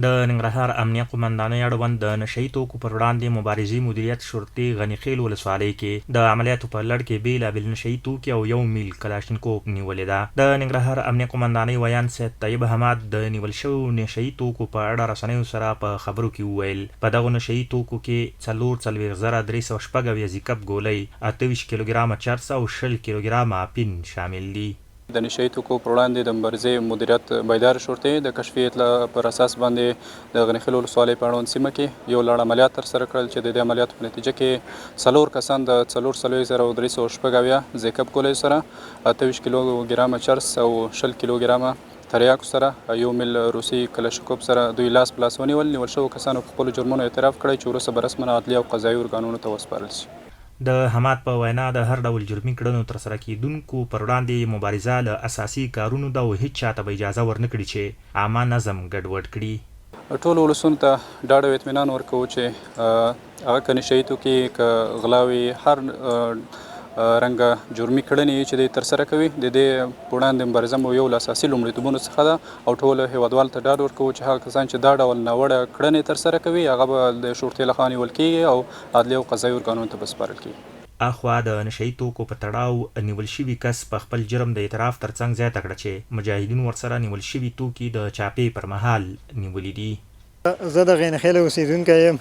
د ننګرهار امنیه قومندانۍ اړوند د نشه يي توکو پر وړاندې مبارزې مدیریت شرطې غني خېل ولسوالۍ کې د عملیاتو په لړ کې بېلابېل نشه يي توکي او یو میل کلاشینکوف نیولې ده. د ننګرهار امنیه قومندانۍ ویاند سید طیب حماد د نیول شویو نشه يي توکو په اړه رسنیو سره په خبرو کې وویل، په دغو نشه يي توکو کې 44,376 زیکپ ګولۍ، 28 کیلوګرامه چرس او 20 کیلوګرامه اپین شامل دي. د نشه يي توکو پر وړاندې د مبارزې مدیریت بیدار شرطې د کشفي اطلاع پر اساس باندې د غني خیل ولسوالۍ په اړوند سیمه کې یو لړ عملیات ترسره کړل چې د دې عملیاتو په نتیجه کې څلور کسان د 44,376 زیکپ ګولیو سره، 28 کیلو ګرامه چرس او 20 کیلو ګرامه تریاکو سره، یو میل روسي کلشکوف سره دوی لاس په لاس ونیول. نیول شوو کسانو په خپلو جرمونو اعتراف کړی چې وروسته به رسما عدلي او قضایي ارګانونو ته وسپارل شي. د حماد په وینا، د هر ډول جرمي کړنو ترسره کېدونکو پر وړاندې یې مبارزه له اساسي کارونو ده او هیچا ته به اجازه ورنه کړي چې عامه نظم ګډوډ کړي. ټولو ولسونو ته ډاډ او اطمینان ورکوو چې هغه که نشه یي توکي، که غلاوې، هر رنګه جرمي کړنې چې دوی ترسره کوي، د دې په وړاندې مبارزه مو یو له اساسي لومړیتوبونو څخه ده او ټولو هېوادوالو ته ډاډ ورکوو چې هغه کسان چې دا ډول ناوړه کړنې ترسره کوي، هغه به د شرطې لخوا نیول کېږي او عدلي او قضایي ارګانونو ته به سپارل کېږي. اخوا د نشه يي توکو په تړاو نیول شوي کس په خپل جرم د اعتراف ترڅنګ زیاته کړه چې مجاهدینو ورسره نیول شوي توکي د چاپې پر مهال نیولي دي. زه د غینخیل اوسیدونکی یم،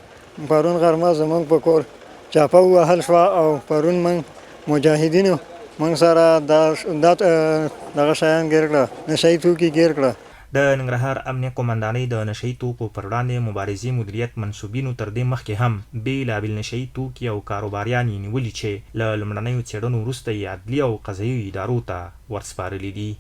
پرون غرمه زموږ په کور چاپه ووهل شوه او پرون موږ مجاهدینو موږ سره دا دغه شیان ګیر کړه، نشه یي توکي ګیر کړه. د ننګرهار امنیه قومندانۍ د نشه يي توکو پر وړاندې مبارزې مدیریت منسوبینو تر دې مخکې هم بېلابېل نشه يي توکي او کاروباریان یې نیولي چې له لومړنیو څېړنو وروسته یې عدلي او قضايي ادارو ته ورسپارلي دي.